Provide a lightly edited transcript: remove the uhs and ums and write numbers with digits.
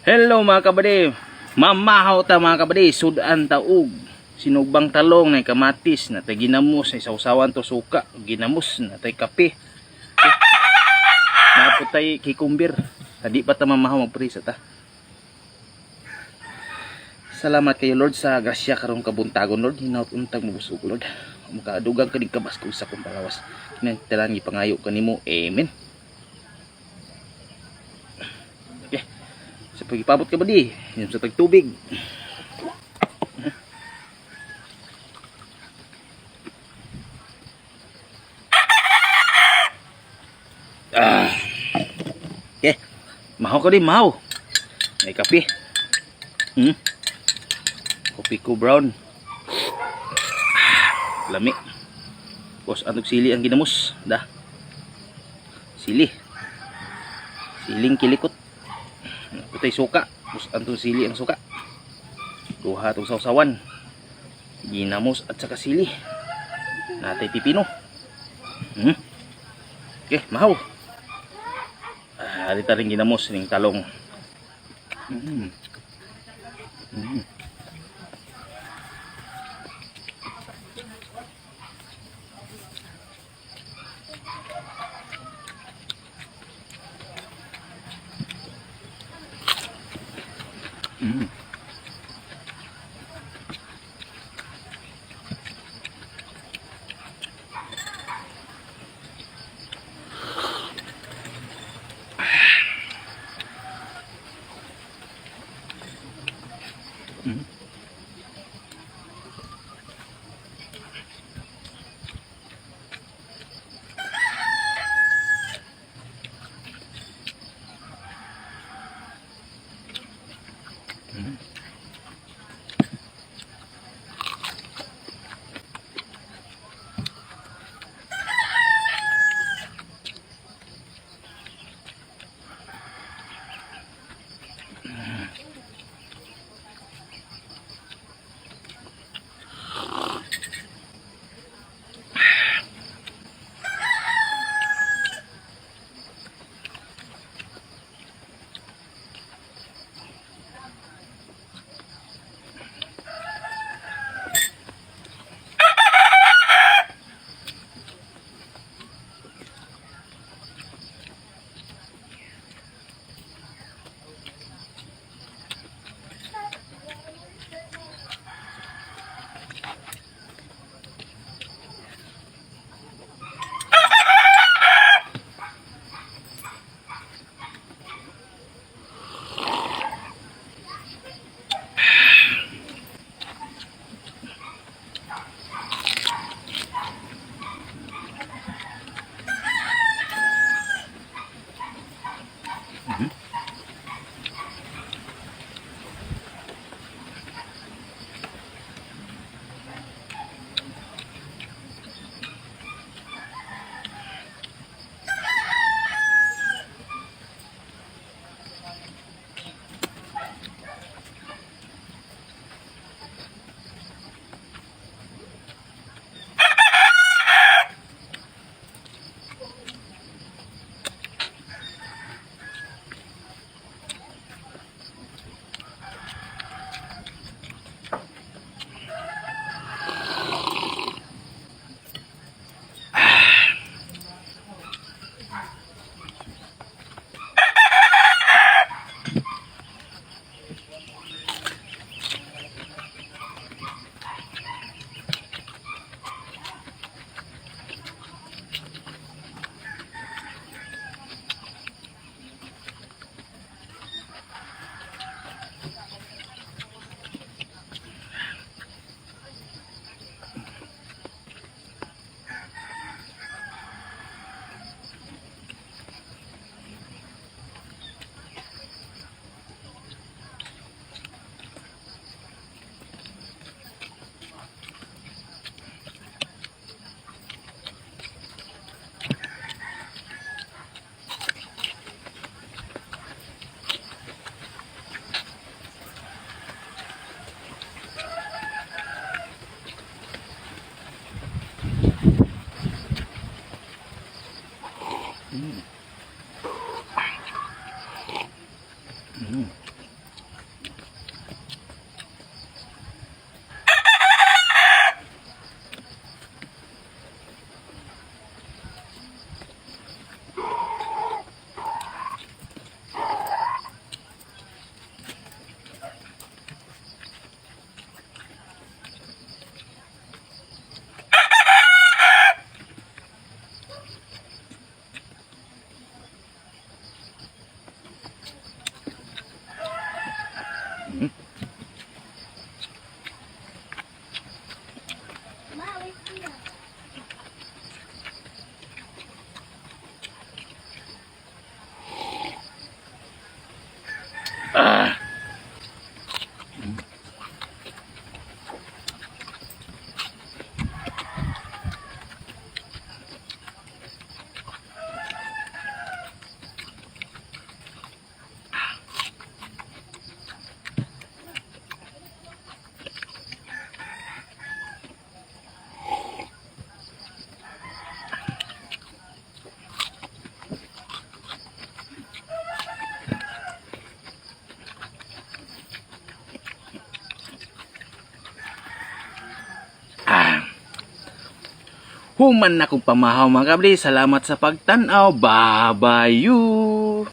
Hello, mga kabady. Mamahaw ta, mga kabady, sudan ta og sinugbang talong na kamatis na tay ginamos na sausawan to suka, ginamos na tay kape. Okay. Naa pod tay cucumber. Di pa ta mamahaw, magprisa ta. Salamat kayo, Lord, sa grasya karong kabuntagon, Lord. Hinaut untag mabusog, Lord. Makadugang kanig kabaskog sa akong palawas. Kinahanglan gipangayo kanimo. Amen. Okay. Sa pagipabot ka ba di? Inom sa tagtubig. Ah. Okay. Mahaw ka din, mahaw. May kape. Kopiko Brown. Ah, lami. Boss, anong sili ang ginamos? Da. Sili. Siling kilikot. Putay suka. Boss, antong sili ang suka. Duha tong sausawan. Ginamos at saka sili. Natay pipino. Okay, mahaw. Ah, dito rin ginamos ning talong. Human na kong pamahaw, mga kabli. Salamat sa pagtanaw. Babayu!